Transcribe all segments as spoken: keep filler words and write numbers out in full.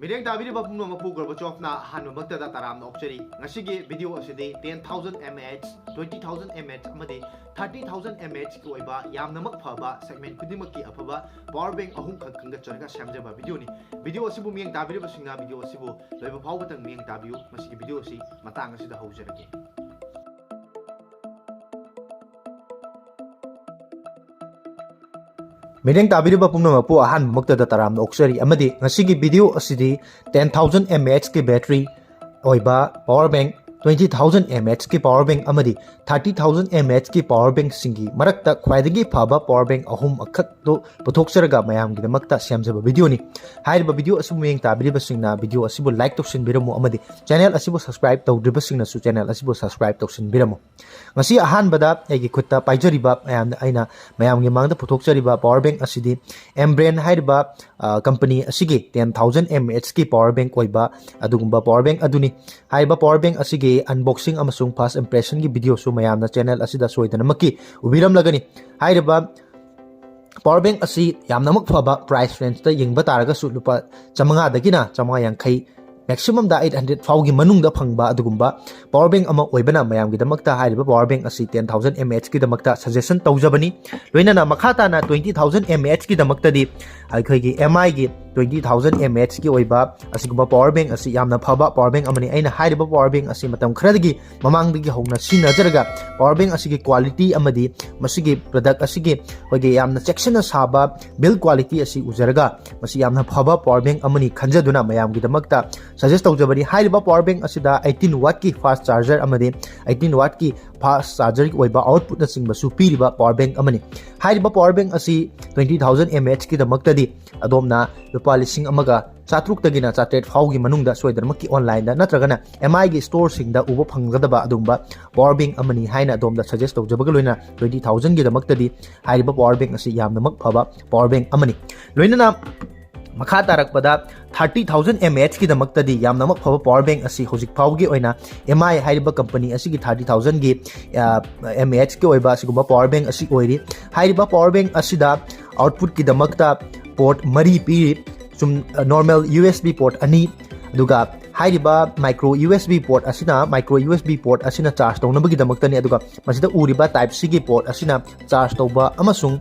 ꯃꯤꯠꯌꯦꯡ ꯇꯥꯕꯤꯔꯤꯕ ꯄꯨꯝꯅꯃꯛꯄꯨ ꯒꯣꯔꯕꯆꯣꯐꯅ ꯑꯍꯥꯟꯕꯃꯛꯇꯗ ꯇꯔꯥꯝꯅ ꯑꯣꯛꯆꯔꯤ꯫ ꯉꯁꯤꯒꯤ ꯚꯤꯗꯤꯑꯣ ꯑꯁꯤꯗꯤ ten thousand mAh, twenty thousand mAh ꯑꯃꯗꯤ thirty thousand mAh ꯀꯤ ꯑꯣꯏꯕ ꯌꯥꯝꯅꯃꯛ ꯐꯕ, ꯁꯦꯒꯃꯦꯟ ꯈꯨꯗꯤꯡꯃꯛꯀꯤ ꯑꯐꯕ ꯄꯋꯥꯔ ꯕꯦꯡ ꯑꯍꯨꯝꯈꯛ ꯈꯟꯒꯠꯆꯔꯒ ꯁꯦꯝꯖꯕ ꯚꯤꯗꯤꯑꯣꯅꯤ꯫ ꯚꯤꯗꯤꯑꯣ ꯑꯁꯤꯕꯨ ꯃꯤꯠꯌꯦꯡ ꯇꯥꯕꯤꯔꯤꯕꯁꯤꯡꯅ ꯚꯤꯗꯤꯑꯣ ꯑꯁꯤꯕꯨ ꯂꯣꯏꯕ ꯐꯥꯎꯕꯗꯪ ꯃꯤꯠꯌꯦꯡ ꯇꯥꯕꯤꯌꯨ꯫ ꯃꯁꯤꯒꯤ ꯚꯤꯗꯤꯑꯣ ꯑꯁꯤ ꯃꯇꯥꯡ ꯑꯁꯤꯗ ꯍꯧꯖꯔꯒꯦ꯫ ꯃꯤꯠꯌꯦꯡ ꯇꯥꯕꯤꯔꯤꯕ ꯄꯨꯝꯅꯃꯛꯄꯨ ꯑꯍꯥꯟꯕꯃꯛꯇꯗ ꯇꯔꯥꯝꯅ ꯑꯣꯛꯆꯔꯤ ꯑꯃꯗꯤ ꯉꯁꯤꯒꯤ ꯚꯤꯗꯤꯑꯣ ꯑꯁꯤꯗꯤ ten thousand mAh ꯀꯤ ꯕꯦꯇ꯭ꯔꯤ ꯑꯣꯏꯕ power bank, twenty thousand mAh ꯀꯤ ꯄꯋꯥꯔ ꯕꯦꯡ ꯑꯃꯗꯤ thirty thousand mAh ꯀꯤ ꯄꯋꯥꯔ ꯕꯦꯡꯁꯤꯡꯒꯤ ꯃꯔꯛꯇ ꯈ꯭ꯋꯥꯏꯗꯒꯤ ꯐꯕ ꯄꯋꯥꯔ ꯕꯦꯡ ꯑꯍꯨꯝ ꯑꯈꯛꯇꯨ ꯄꯨꯊꯣꯛꯆꯔꯒ ꯃꯌꯥꯝꯒꯤꯗꯃꯛꯇ ꯁꯦꯝꯖꯕ ꯚꯤꯗꯤꯑꯣꯅꯤ꯫ ꯍꯥꯏꯔꯤꯕ ꯚꯤꯗꯤꯑꯣ ꯑꯁꯤꯕꯨ ꯃꯤꯠꯌꯦꯡ ꯇꯥꯕꯤꯔꯤꯕꯁꯤꯡꯅ ꯚꯤꯗꯤꯑꯣ ꯑꯁꯤꯕꯨ ꯂꯥꯏꯛ ꯇꯧꯁꯤꯟꯕꯤꯔꯝꯃꯨ ꯑꯃꯗꯤ ꯆꯦꯅꯦꯜ ꯑꯁꯤꯕꯨ ꯁꯕꯁꯀ꯭ꯔꯥꯏꯕ ꯇꯧꯗ꯭ꯔꯤꯕꯁꯤꯡꯅꯁꯨ ꯆꯦꯅꯦꯜ ꯑꯁꯤꯕꯨ ꯁꯕꯁꯀ꯭ꯔꯥꯏꯕ ꯇꯧꯁꯤꯟꯕꯤꯔꯝꯃꯨ꯫ ꯉꯁꯤ ꯑꯍꯥꯟꯕꯗ ꯑꯩꯒꯤ ꯈꯨꯠꯇ ꯄꯥꯏꯖꯔꯤꯕ ꯃꯌꯥꯝꯅ, ꯑꯩꯅ ꯃꯌꯥꯝꯒꯤ ꯃꯥꯡꯗ ꯄꯨꯊꯣꯛꯆꯔꯤꯕ ꯄꯋꯥꯔ ꯕꯦꯡ ꯑꯁꯤꯗꯤ ꯑꯦꯝꯕ꯭ꯔꯦꯟ ꯍꯥꯏꯔꯤꯕ, ꯑ, ꯀꯝꯄꯅꯤ ꯑꯁꯤꯒꯤ ten thousand mAh ꯀꯤ ꯄꯋꯥꯔ ꯕꯦꯡ ꯑꯣꯏꯕ ꯑꯗꯨꯒꯨꯝꯕ ꯄꯋꯥꯔ ꯕꯦꯡ ꯑꯗꯨꯅꯤ꯫ ꯍꯥꯏꯔꯤꯕ ꯄꯋꯥꯔ ꯕꯦꯡ ꯑꯁꯤꯒꯤ ꯑꯟꯕꯣꯛꯁꯤꯡ ꯑꯃꯁꯨꯡ ꯐꯥꯔꯁ ꯏꯝꯄ꯭ꯔꯦꯁꯟꯒꯤ ꯚꯤꯗꯤꯑꯣꯁꯨ ꯃꯌꯥꯝꯅ ꯆꯦꯅꯦꯜ ꯑꯁꯤꯗ ꯁꯣꯏꯗꯅꯃꯛꯀꯤ ꯎꯕꯤꯔꯝꯂꯒꯅꯤ꯫ ꯍꯥꯏꯔꯤꯕ ꯄꯋꯥꯔ ꯕꯦꯡ ꯑꯁꯤ ꯌꯥꯝꯅꯃꯛ ꯐꯕ ꯄ꯭ꯔꯥꯏꯁ ꯔꯦꯟꯖꯇ ꯌꯦꯡꯕ ꯇꯥꯔꯒꯁꯨ ꯂꯨꯄꯥ ꯆꯥꯝꯃꯉꯥꯗꯒꯤꯅ ꯆꯥꯝꯃꯉꯥ ꯌꯥꯡꯈꯩ, ꯃꯦꯛꯁꯤꯃꯝꯗ eight hundred ꯐꯥꯎꯒꯤ ꯃꯅꯨꯡꯗ ꯐꯪꯕ ꯑꯗꯨꯒꯨꯝꯕ ꯄꯋꯥꯔ ꯕꯦꯡ ꯑꯃ ꯑꯣꯏꯕꯅ ꯃꯌꯥꯝꯒꯤꯗꯃꯛꯇ ꯍꯥꯏꯔꯤꯕ ꯄꯋꯥꯔ ꯕꯦꯡ ꯑꯁꯤ ten thousand mAh ꯀꯤꯗꯃꯛꯇ ꯁꯖꯦꯁꯟ ꯇꯧꯖꯕꯅꯤ꯫ ꯂꯣꯏꯅꯅ ꯃꯈꯥ ꯇꯥꯅ twenty thousand mAh ꯀꯤꯗꯃꯛꯇꯗꯤ ꯑꯩꯈꯣꯏꯒꯤ ꯑꯦꯝ ꯑꯥꯏꯒꯤ twenty thousand mAh ꯀꯤ ꯑꯣꯏꯕ ꯑꯁꯤꯒꯨꯝꯕ ꯄꯋꯥꯔ ꯕꯦꯡ ꯑꯁꯤ ꯌꯥꯝꯅ ꯐꯕ ꯄꯋꯥꯔ ꯕꯦꯡ ꯑꯃꯅꯤ꯫ ꯑꯩꯅ ꯍꯥꯏꯔꯤꯕ ꯄꯋꯥꯔ ꯕꯦꯡ ꯑꯁꯤ ꯃꯇꯝ ꯈꯔꯗꯒꯤ ꯃꯃꯥꯡꯗꯒꯤ ꯍꯧꯅ ꯁꯤꯖꯤꯟꯅꯖꯔꯒ ꯄꯋꯥꯔ ꯕꯦꯡ ꯑꯁꯤꯒꯤ ꯀ꯭ꯋꯥꯂꯤꯇꯤ ꯑꯃꯗꯤ ꯃꯁꯤꯒꯤ ꯄ꯭ꯔꯗꯛ ꯑꯁꯤꯒꯤ ꯑꯩꯈꯣꯏꯒꯤ ꯌꯥꯝꯅ ꯆꯦꯛꯁꯤꯟꯅ ꯁꯥꯕ ꯕꯤꯜ ꯀ꯭ꯋꯥꯂꯤꯇꯤ ꯑꯁꯤ ꯎꯖꯔꯒ ꯃꯁꯤ ꯌꯥꯝꯅ ꯐꯕ ꯄꯋꯥꯔ ꯕꯦꯡ ꯑꯃꯅꯤ ꯈꯟꯖꯗꯨꯅ ꯃꯌꯥꯝꯒꯤꯗꯃꯛꯇ ꯁꯖꯦꯁ ꯇꯧꯖꯕꯅꯤ꯫ ꯍꯥꯏꯔꯤꯕ ꯄꯋꯥꯔ ꯕꯦꯡ ꯑꯁꯤꯗ eighteen watt ꯀꯤ ꯐꯥꯁ ꯆꯥꯔꯖꯔ ꯑꯃꯗꯤ eighteen watt ꯀꯤ ꯐꯥꯁ ꯆꯥꯔꯖꯔꯒꯤ ꯑꯣꯏꯕ ꯑꯥꯎꯠꯄꯨꯠꯅꯆꯤꯡꯕꯁꯨ ꯄꯤꯔꯤꯕ ꯄꯋꯥꯔ ꯕꯦꯡ ꯑꯃꯅꯤ꯫ ꯍꯥꯏꯔꯤꯕ ꯄꯋꯥꯔ ꯕꯦꯡ ꯑꯁꯤ twenty thousand mAh ꯀꯤꯗꯃꯛꯇꯗꯤ ꯑꯗꯣꯝꯅ ꯂꯨꯄꯥ ꯂꯤꯁꯤꯡ ꯑꯃꯒ ꯆꯥꯇ꯭ꯔꯨꯛꯇꯒꯤꯅ ꯆꯥꯇ꯭ꯔꯦꯠ ꯐꯥꯎꯒꯤ ꯃꯅꯨꯡꯗ ꯁꯣꯏꯗꯅꯃꯛꯀꯤ ꯑꯣꯟꯂꯥꯏꯟꯗ ꯅꯠꯇ꯭ꯔꯒꯅ ꯑꯦꯝ ꯑꯥꯏꯒꯤ ꯁ꯭ꯇꯣꯔꯁꯤꯡꯗ ꯎꯕ ꯐꯪꯒꯗꯕ ꯑꯗꯨꯒꯨꯝꯕ ꯄꯋꯥꯔ ꯕꯦꯡ ꯑꯃꯅꯤ ꯍꯥꯏꯅ ꯑꯗꯣꯝꯗ ꯁꯖꯦꯁ ꯇꯧꯖꯕꯒ ꯂꯣꯏꯅꯅ twenty thousand ꯒꯤꯗꯃꯛꯇꯗꯤ ꯍꯥꯏꯔꯤꯕ ꯄꯋꯥꯔ ꯕꯦꯡ ꯑꯁꯤ ꯌꯥꯝꯅꯃꯛ ꯐꯕ ꯄꯋꯥꯔ ꯕꯦꯡ ꯑꯃꯅꯤ꯫ ꯂꯣꯏꯅꯅ ꯃꯈꯥ ꯇꯥꯔꯛꯄꯗ thirty thousand mAh ꯀꯤꯗꯃꯛꯇꯗꯤ ꯌꯥꯝꯅꯃꯛ ꯐꯕ ꯄꯋꯥꯔ ꯕꯦꯡ ꯑꯁꯤ ꯍꯧꯖꯤꯛ ꯐꯥꯎꯒꯤ ꯑꯣꯏꯅ ꯑꯦꯝ ꯑꯥꯏ ꯍꯥꯏꯔꯤꯕ ꯀꯝꯄꯅꯤ ꯑꯁꯤꯒꯤ thirty thousand ꯒꯤ, ꯑ, mAh ꯀꯤ ꯑꯣꯏꯕ ꯑꯁꯤꯒꯨꯝꯕ ꯄꯋꯥꯔ ꯕꯦꯡ ꯑꯁꯤ ꯑꯣꯏꯔꯤ꯫ ꯍꯥꯏꯔꯤꯕ ꯄꯋꯥꯔ ꯕꯦꯡ ꯑꯁꯤꯗ ꯑꯥꯎꯠꯄꯨꯠꯀꯤꯗꯃꯛꯇ ꯄꯣꯔꯠ ꯃꯔꯤ ꯄꯤꯔꯤ꯫ ꯆꯨꯝ normal U S B port ꯑꯅꯤ, ꯑꯗꯨꯒ ꯍꯥꯏꯔꯤꯕ micro U S B port ꯑꯁꯤꯅ, micro U S B port ꯑꯁꯤꯅ ꯆꯥꯔꯖ ꯇꯧꯅꯕꯒꯤꯗꯃꯛꯇꯅꯤ꯫ ꯑꯗꯨꯒ ꯃꯁꯤꯗ ꯎꯔꯤꯕ ꯇꯥꯏꯞ ꯁꯤꯒꯤ ꯄꯣꯔꯠ ꯑꯁꯤꯅ ꯆꯥꯔꯖ ꯇꯧꯕ ꯑꯃꯁꯨꯡ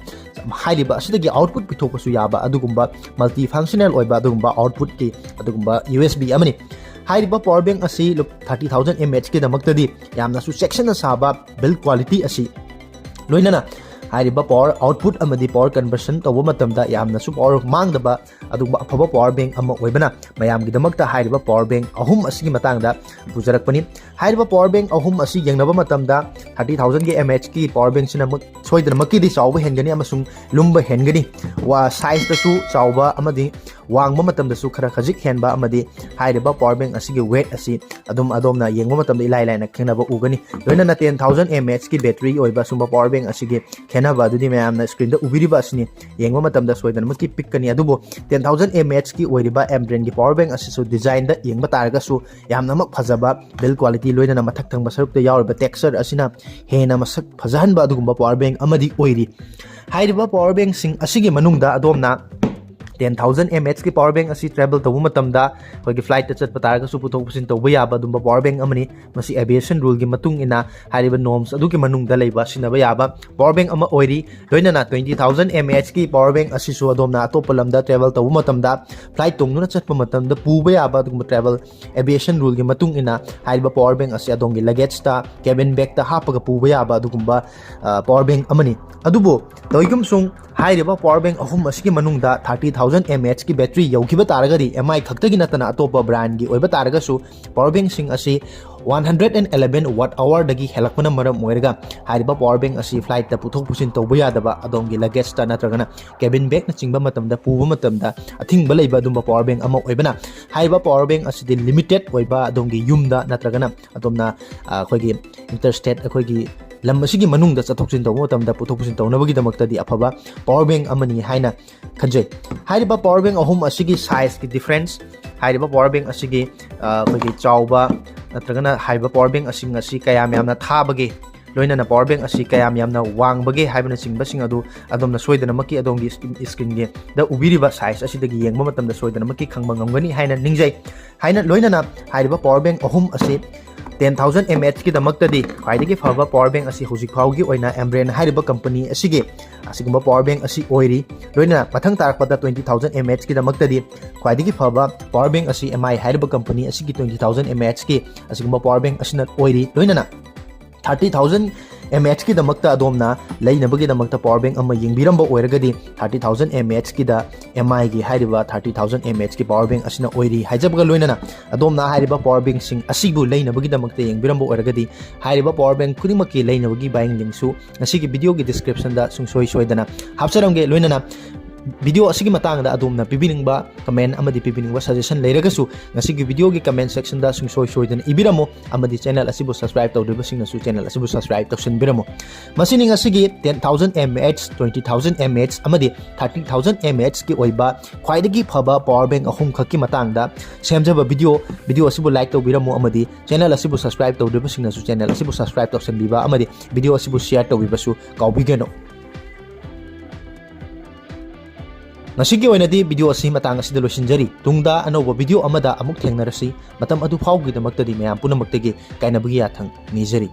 ꯍꯥꯏꯔꯤꯕ ꯑꯁꯤꯗꯒꯤ ꯑꯥꯎꯠꯄꯨꯠ ꯄꯤꯊꯣꯛꯄꯁꯨ ꯌꯥꯕ ꯑꯗꯨꯒꯨꯝꯕ ꯃꯜꯇꯤ ꯐꯪꯁꯅꯦꯜ ꯑꯣꯏꯕ ꯑꯗꯨꯒꯨꯝꯕ ꯑꯥꯎꯠꯄꯨꯠꯀꯤ ꯑꯗꯨꯒꯨꯝꯕ ꯌꯨ ꯑꯦꯁ ꯕꯤ ꯑꯃꯅꯤ꯫ ꯍꯥꯏꯔꯤꯕ ꯄꯋꯥꯔ ꯕꯦꯡ ꯑꯁꯤ ꯊꯥꯔꯇꯤ ꯊꯥꯎꯖꯟ ꯑꯦꯝ ꯑꯦꯆꯀꯤꯗꯃꯛꯇꯗꯤ ꯌꯥꯝꯅꯁꯨ ꯆꯦꯛꯁꯤꯟꯅ ꯁꯥꯕ ꯕꯤꯜ ꯀ꯭ꯋꯥꯂꯤꯇꯤ ꯑꯁꯤ, ꯂꯣꯏꯅꯅ ꯍꯥꯏꯔꯤꯕ ꯄꯋꯥꯔ ꯑꯥꯎꯠꯄꯨꯠ ꯑꯃꯗꯤ ꯄꯋꯥꯔ ꯀꯟꯚꯔꯁꯟ ꯇꯧꯕ ꯃꯇꯝꯗ ꯌꯥꯝꯅꯁꯨ ꯄꯋꯥꯔ ꯃꯥꯡꯗꯕ ꯑꯗꯨꯒꯨꯝꯕ ꯑꯐꯕ ꯄꯋꯥꯔ ꯕꯦꯡ ꯑꯃ ꯑꯣꯏꯕꯅ ꯃꯌꯥꯝꯒꯤꯗꯃꯛꯇ ꯍꯥꯏꯔꯤꯕ ꯄꯋꯥꯔ ꯕꯦꯡ ꯑꯍꯨꯝ ꯑꯁꯤꯒꯤ ꯃꯇꯥꯡꯗ ꯄꯨꯖꯔꯛꯄꯅꯤ꯫ ꯍꯥꯏꯔꯤꯕ ꯄꯋꯥꯔ ꯕꯦꯡ ꯑꯍꯨꯝ ꯑꯁꯤ ꯌꯦꯡꯅꯕ ꯃꯇꯝꯗ ꯊꯥꯔꯇꯤ ꯊꯥꯎꯖꯟꯒꯤ ꯑꯦꯝ ꯑꯦꯆꯀꯤ ꯄꯋꯥꯔ ꯕꯦꯡꯁꯤꯅ ꯁꯣꯏꯗꯅꯃꯛꯀꯤꯗꯤ ꯆꯥꯎꯕ ꯍꯦꯟꯒꯅꯤ ꯑꯃꯁꯨꯡ ꯂꯨꯝꯕ ꯍꯦꯟꯒꯅꯤ꯫ ꯋꯥ ꯁꯥꯏꯖꯇꯁꯨ ꯆꯥꯎꯕ ꯑꯃꯗꯤ ꯋꯥꯡꯕ ꯃꯇꯝꯗꯁꯨ ꯈꯔ ꯈꯖꯤꯛ ꯍꯦꯟꯕ ꯑꯃꯗꯤ ꯍꯥꯏꯔꯤꯕ ꯄꯋꯥꯔ ꯕꯦꯡ ꯑꯁꯤꯒꯤ ꯋꯦꯠ ꯑꯁꯤ ꯑꯗꯨꯝ ꯑꯗꯣꯝꯅ ꯌꯦꯡꯕ ꯃꯇꯝꯗ ꯏꯂꯥꯏ ꯂꯥꯏꯅ ꯈꯦꯠꯅꯕ ꯎꯒꯅꯤ꯫ ꯂꯣꯏꯅꯅ ꯇꯦꯟ ꯊꯥꯎꯖꯟ ꯑꯦꯝ ꯑꯦꯆꯀꯤ ꯕꯦꯇ꯭ꯔꯤ ꯑꯣꯏꯕ ꯁꯨꯝꯕ ꯄꯋꯥꯔ ꯕꯦꯡ ꯑꯁꯤꯒꯤ ꯈꯦꯠꯅꯕ ꯑꯗꯨꯗꯤ ꯃꯌꯥꯝꯅ ꯁ꯭ꯀ꯭ꯔꯤꯟꯗ ꯎꯕꯤꯔꯤꯕ ꯑꯁꯤꯅꯤ꯫ ꯌꯦꯡꯕ ꯃꯇꯝꯗ ꯁꯣꯏꯗꯅꯃꯛꯀꯤ ꯄꯤꯛꯀꯅꯤ, ꯑꯗꯨꯕꯨ ꯇꯦꯟ ꯊꯥꯎꯖꯟ ꯑꯦꯝ ꯑꯦꯆꯀꯤ ꯑꯣꯏꯔꯤꯕ ꯑꯦꯝꯕ꯭ꯔꯦꯟꯒꯤ ꯄꯋꯥꯔ ꯕꯦꯡ ꯑꯁꯤꯁꯨ ꯗꯤꯖꯥꯏꯟꯗ ꯌꯦꯡꯕ ꯇꯥꯔꯒꯁꯨ ꯌꯥꯝꯅꯃꯛ ꯐꯖꯕ ꯕꯤꯜ ꯀ꯭ꯋꯥꯂꯤꯇꯤ, ꯂꯣꯏꯅꯅ ꯃꯊꯛ ꯊꯪꯕ ꯁꯔꯨꯛꯇ ꯌꯥꯎꯔꯤꯕ ꯇꯦꯛꯁꯆꯔ ꯑꯁꯤꯅ ꯍꯦꯟꯅ ꯃꯁꯛ ꯐꯖꯍꯟꯕ ꯑꯗꯨꯒꯨꯝꯕ ꯄꯋꯥꯔ ꯕꯦꯡ ꯑꯃꯗꯤ ꯑꯣꯏꯔꯤ꯫ ꯍꯥꯏꯔꯤꯕ ꯄꯋꯥꯔ ꯕꯦꯡꯁꯤꯡ ꯑꯁꯤꯒꯤ ꯃꯅꯨꯡꯗ ꯑꯗꯣꯝꯅ ꯇꯦꯟ ꯊꯥꯎꯖꯟ ꯑꯦꯝ ꯑꯦꯆꯀꯤ ꯄꯋꯥꯔ ꯕꯦꯡ ꯑꯁꯤ ꯇ꯭ꯔꯦꯕꯜ ꯇꯧꯕ ꯃꯇꯝꯗ ꯑꯩꯈꯣꯏꯒꯤ ꯐ꯭ꯂꯥꯏꯠꯇ ꯆꯠꯄ ꯇꯥꯔꯒꯁꯨ ꯄꯨꯊꯣꯛ ꯄꯨꯁꯤꯟ ꯇꯧꯕ ꯌꯥꯕ ꯑꯗꯨꯝꯕ ꯄꯋꯥꯔ ꯕꯦꯡ ꯑꯃꯅꯤ꯫ ꯃꯁꯤ ꯑꯦꯚꯤꯌꯦꯁꯟ ꯔꯨꯜꯒꯤ ꯃꯇꯨꯡ ꯏꯟꯅ ꯍꯥꯏꯔꯤꯕ ꯅꯣꯔꯝꯁ ꯑꯗꯨꯒꯤ ꯃꯅꯨꯡꯗ ꯂꯩꯕ ꯁꯤꯖꯤꯟꯅꯕ ꯌꯥꯕ ꯄꯋꯥꯔ ꯕꯦꯡ ꯑꯃ ꯑꯣꯏꯔꯤ꯫ ꯂꯣꯏꯅꯅ ꯇ꯭ꯋꯦꯟꯇꯤ ꯊꯥꯎꯖꯟ ꯑꯦꯝ ꯑꯦꯆꯀꯤ ꯄꯋꯥꯔ ꯕꯦꯡ ꯑꯁꯤꯁꯨ ꯑꯗꯣꯝꯅ ꯑꯇꯣꯞꯄ ꯂꯝꯗ ꯇ꯭ꯔꯦꯕꯜ ꯇꯧꯕ ꯃꯇꯝꯗ, ꯐ꯭ꯂꯥꯏꯠ ꯇꯣꯡꯗꯨꯅ ꯆꯠꯄ ꯃꯇꯝꯗ ꯄꯨꯕ ꯌꯥꯕ ꯑꯗꯨꯒꯨꯝꯕ ꯇ꯭ꯔꯦꯕꯜ ꯑꯦꯚꯤꯌꯦꯁꯟ ꯔꯨꯜꯒꯤ ꯃꯇꯨꯡ ꯏꯟꯅ ꯍꯥꯏꯔꯤꯕ ꯄꯋꯥꯔ ꯕꯦꯡ ꯑꯁꯤ ꯑꯗꯣꯝꯒꯤ ꯂꯒꯦꯖꯇ, ꯀꯦꯕꯤꯟ ꯕꯦꯒꯇ ꯍꯥꯞꯄꯒ ꯄꯨꯕ ꯌꯥꯕ ꯑꯗꯨꯒꯨꯝꯕ ꯄꯋꯥꯔ ꯕꯦꯡ ꯑꯃꯅꯤ꯫ ꯑꯗꯨꯕꯨ ꯇꯧꯏꯒꯨꯝꯁꯨꯡ ꯍꯥꯏꯔꯤꯕ ꯄꯋꯥꯔ ꯕꯦꯡ ꯑꯍꯨꯝ ꯑꯁꯤꯒꯤ ꯃꯅꯨꯡꯗ ꯊꯥꯔꯇꯤ ꯊꯥꯎꯖꯟ ꯑꯦꯝ ꯑꯦꯆꯀꯤ ꯕꯦꯇ꯭ꯔꯤ ꯌꯧꯈꯤꯕ ꯇꯥꯔꯒꯗꯤ, ꯑꯦꯝ ꯑꯥꯏ ꯈꯛꯇꯒꯤ ꯅꯠꯇꯅ ꯑꯇꯣꯞꯄ ꯕ꯭ꯔꯥꯟꯒꯤ ꯑꯣꯏꯕ ꯇꯥꯔꯒꯁꯨ, ꯄꯋꯥꯔ ꯕꯦꯡꯁꯤꯡ ꯑꯁꯤ ꯋꯥꯟ ꯍꯟꯗ꯭ꯔꯦꯠ ꯑꯦꯟ ꯑꯦꯂꯦꯚꯦꯟ ꯋꯥꯠ ꯑꯋꯥꯔꯗꯒꯤ ꯍꯦꯜꯂꯛꯄꯅ ꯃꯔꯝ ꯑꯣꯏꯔꯒ ꯍꯥꯏꯔꯤꯕ ꯄꯋꯥꯔ ꯕꯦꯡ ꯑꯁꯤ ꯐ꯭ꯂꯥꯏꯠꯇ ꯄꯨꯊꯣꯛ ꯄꯨꯁꯤꯟ ꯇꯧꯕ ꯌꯥꯗꯕ, ꯑꯗꯣꯝꯒꯤ ꯂꯒꯦꯖꯇ ꯅꯠꯇ꯭ꯔꯒꯅ ꯀꯦꯕꯤꯟ ꯕꯦꯒꯅꯆꯤꯡꯕ ꯃꯇꯝꯗ ꯄꯨꯕ ꯃꯇꯝꯗ ꯑꯊꯤꯡꯕ ꯂꯩꯕ ꯑꯗꯨꯝꯕ ꯄꯋꯥꯔ ꯕꯦꯡ ꯑꯃ ꯑꯣꯏꯕꯅ, ꯍꯥꯏꯔꯤꯕ ꯄꯋꯥꯔ ꯕꯦꯡ ꯑꯁꯤꯗꯤ ꯂꯤꯃꯤꯇꯦꯠ ꯑꯣꯏꯕ, ꯑꯗꯣꯝꯒꯤ ꯌꯨꯝꯗ ꯅꯠꯇ꯭ꯔꯒꯅ ꯑꯗꯣꯝꯅ, ꯑ, ꯑꯩꯈꯣꯏꯒꯤ ꯏꯟꯇꯔꯁ꯭ꯇꯦꯠ, ꯑꯩꯈꯣꯏꯒꯤ ꯂꯝ ꯑꯁꯤꯒꯤ ꯃꯅꯨꯡꯗ ꯆꯠꯊꯣꯛ ꯆꯠꯁꯤꯟ ꯇꯧꯕ ꯃꯇꯝꯗ ꯄꯨꯊꯣꯛ ꯄꯨꯁꯤꯟ ꯇꯧꯅꯕꯒꯤꯗꯃꯛꯇꯗꯤ ꯑꯐꯕ ꯄꯋꯥꯔ ꯕꯦꯡ ꯑꯃꯅꯤ ꯍꯥꯏꯅ ꯈꯟꯖꯩ꯫ ꯍꯥꯏꯔꯤꯕ ꯄꯋꯥꯔ ꯕꯦꯡ ꯑꯍꯨꯝ ꯑꯁꯤꯒꯤ ꯁꯥꯏꯖꯀꯤ ꯗꯤꯐ꯭ꯔꯦꯟꯁ, ꯍꯥꯏꯔꯤꯕ ꯄꯋꯥꯔ ꯕꯦꯡ ꯑꯁꯤꯒꯤ, ꯑ, ꯑꯩꯈꯣꯏꯒꯤ ꯆꯥꯎꯕ ꯅꯠꯇ꯭ꯔꯒꯅ ꯍꯥꯏꯔꯤꯕ ꯄꯋꯥꯔ ꯕꯦꯡ ꯑꯁꯤꯡ ꯑꯁꯤ ꯀꯌꯥꯝ ꯌꯥꯝꯅ ꯊꯥꯕꯒꯦ, ꯂꯣꯏꯅꯅ power bank ꯑꯁꯤ ꯀꯌꯥꯝ ꯌꯥꯝꯅ ꯋꯥꯡꯕꯒꯦ ꯍꯥꯏꯕꯅꯆꯤꯡꯕꯁꯤꯡ ꯑꯗꯨ ꯑꯗꯣꯝꯅ ꯁꯣꯏꯗꯅꯃꯛꯀꯤ ꯑꯗꯣꯝꯒꯤ screen, screenꯒꯤꯗ ꯎꯕꯤꯔꯤꯕ size ꯑꯁꯤꯗꯒꯤ ꯌꯦꯡꯕ ꯃꯇꯝꯗ ꯁꯣꯏꯗꯅꯃꯛꯀꯤ ꯈꯪꯕ ꯉꯝꯒꯅꯤ ꯍꯥꯏꯅ ꯅꯤꯡꯖꯩ꯫ ꯍꯥꯏꯅ ꯂꯣꯏꯅꯅ ꯍꯥꯏꯔꯤꯕ power bank ꯑꯍꯨꯝ ꯑꯁꯤ ten thousand mAh ꯀꯤꯗꯃꯛꯇꯗꯤ ꯈ꯭ꯋꯥꯏꯗꯒꯤ ꯐꯕ power bank ꯑꯁꯤ ꯍꯧꯖꯤꯛ ꯐꯥꯎꯒꯤ ꯑꯣꯏꯅ Amren ꯍꯥꯏꯔꯤꯕ company ꯑꯁꯤꯒꯤ ꯑꯁꯤꯒꯨꯝꯕ power bank ꯑꯁꯤ ꯑꯣꯏꯔꯤ꯫ ꯂꯣꯏꯅꯅ ꯃꯊꯪ ꯇꯥꯔꯛꯄꯗ twenty thousand mAh ꯀꯤꯗꯃꯛꯇꯗꯤ ꯈ꯭ꯋꯥꯏꯗꯒꯤ ꯐꯕ power bank ꯑꯁꯤ M I ꯍꯥꯏꯔꯤꯕ company ꯑꯁꯤꯒꯤ twenty thousand mAh ꯀꯤ ꯑꯁꯤꯒꯨꯝꯕ power bank ꯑꯁꯤꯅ ꯑꯣꯏꯔꯤ꯫ ꯂꯣꯏꯅꯅ thirty thousand mAh ꯀꯤꯗꯃꯛꯇ ꯑꯗꯣꯝꯅ ꯂꯩꯅꯕꯒꯤꯗꯃꯛꯇ power bank ꯑꯃ ꯌꯦꯡꯕꯤꯔꯝꯕ ꯑꯣꯏꯔꯒꯗꯤ, thirty thousand mAh ꯀꯤꯗ M I ꯒꯤ ꯍꯥꯏꯔꯤꯕ thirty thousand mAh ꯀꯤ power bank ꯑꯁꯤꯅ ꯑꯣꯏꯔꯤ ꯍꯥꯏꯖꯕꯒ ꯂꯣꯏꯅꯅ, ꯑꯗꯣꯝꯅ ꯍꯥꯏꯔꯤꯕ power bankꯁꯤꯡ ꯑꯁꯤꯕꯨ ꯂꯩꯅꯕꯒꯤꯗꯃꯛꯇ ꯌꯦꯡꯕꯤꯔꯝꯕ ꯑꯣꯏꯔꯒꯗꯤ, ꯍꯥꯏꯔꯤꯕ power bank ꯈꯨꯗꯤꯡꯃꯛꯀꯤ ꯂꯩꯅꯕꯒꯤ buying linkꯁꯨ ꯉꯁꯤꯒꯤ videoꯒꯤ descriptionꯗ ꯁꯨꯡꯁꯣꯏ ꯁꯣꯏꯗꯅ ꯍꯥꯞꯆꯔꯝꯒꯦ꯫ ꯂꯣꯏꯅꯅ video ꯑꯁꯤꯒꯤ ꯃꯇꯥꯡꯗ ꯑꯗꯣꯝꯅ ꯄꯤꯕꯤꯅꯤꯡꯕ comment ꯑꯃꯗꯤ ꯄꯤꯕꯤꯅꯤꯡꯕ suggestion ꯂꯩꯔꯒꯁꯨ, ꯉꯁꯤꯒꯤ videoꯒꯤ comment sectionꯗ ꯁꯨꯡꯁꯣꯏ ꯁꯣꯏꯗꯅ ꯏꯕꯤꯔꯝꯃꯨ, ꯑꯃꯗꯤ channel ꯑꯁꯤꯕꯨ subscribe ꯇꯧꯗ꯭ꯔꯤꯕꯁꯤꯡꯅꯁꯨ channel ꯑꯁꯤꯕꯨ subscribe ꯇꯧꯁꯤꯟꯕꯤꯔꯝꯃꯨ꯫ ꯃꯁꯤꯅꯤ ꯉꯁꯤꯒꯤ ten thousand mAh, twenty thousand mAh ꯑꯃꯗꯤ thirty thousand mAh ꯀꯤ ꯑꯣꯏꯕ ꯈ꯭ꯋꯥꯏꯗꯒꯤ ꯐꯕ power bank ꯑꯍꯨꯝꯈꯛꯀꯤ ꯃꯇꯥꯡꯗ ꯁꯦꯝꯖꯕ video꯫ Video ꯑꯁꯤꯕꯨ like ꯇꯧꯕꯤꯔꯝꯃꯨ ꯑꯃꯗꯤ channel ꯑꯁꯤꯕꯨ subscribe ꯇꯧꯗ꯭ꯔꯤꯕꯁꯤꯡꯅꯁꯨ channel ꯑꯁꯤꯕꯨ subscribe ꯇꯧꯁꯤꯟꯕꯤꯕ ꯑꯃꯗꯤ video ꯑꯁꯤꯕꯨ share ꯇꯧꯕꯤꯕꯁꯨ ꯀꯥꯎꯕꯤꯒꯅꯨ꯫ ꯉꯁꯤꯒꯤ ꯑꯣꯏꯅꯗꯤ video ꯑꯁꯤ ꯃꯇꯥꯡ ꯑꯁꯤꯗ ꯂꯣꯏꯁꯤꯟꯖꯔꯤ꯫ ꯇꯨꯡꯗ ꯑꯅꯧꯕ video ꯑꯃꯗ ꯑꯃꯨꯛ ꯊꯦꯡꯅꯔꯁꯤ꯫ ꯃꯇꯝ ꯑꯗꯨ ꯐꯥꯎꯕꯒꯤꯗꯃꯛꯇꯗꯤ ꯃꯌꯥꯝ ꯄꯨꯝꯅꯃꯛꯇꯒꯤ ꯀꯥꯏꯅꯕꯒꯤ ꯌꯥꯊꯪ ꯅꯤꯖꯔꯤ꯫